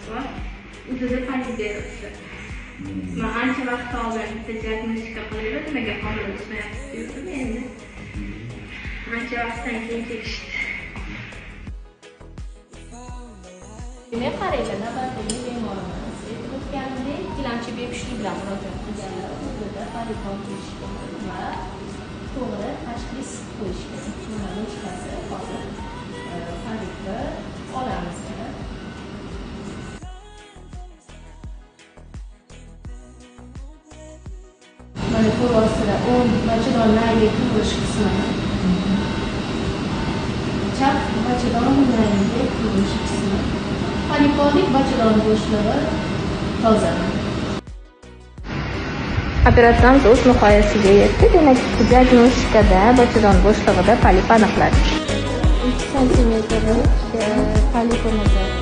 Bor. O'zida polip beribdi. Man ancha vaqt oldin bitta diagnostika qilib, nimaga homila o'smayapti dedim endi. Ancha vaqtdan keyin kelishdi. Demak, qaranglar, navbatdagi bemorimiz. Aytib o'tganimdek, ikkilamchi bepushtlik bilan murojaat qilganlar o'zida polip bor deyishgan va to'g'ri tashxis qo'yishgan. Mana nechtasi hozir polipni olamiz. Mana ko'ryapsizlar, o'ng bachadon narigi quvurish qismi. Chap bachadon narigi quvurish qismi. Polip oldik, bachadon bo'shlig'i toza. Operatsiyamiz o'z nihoyasiga yetdi. Demak, diagnostikada bachadon bo'shlig'ida polip aniqladi. 3 santimetrlik polipimiz.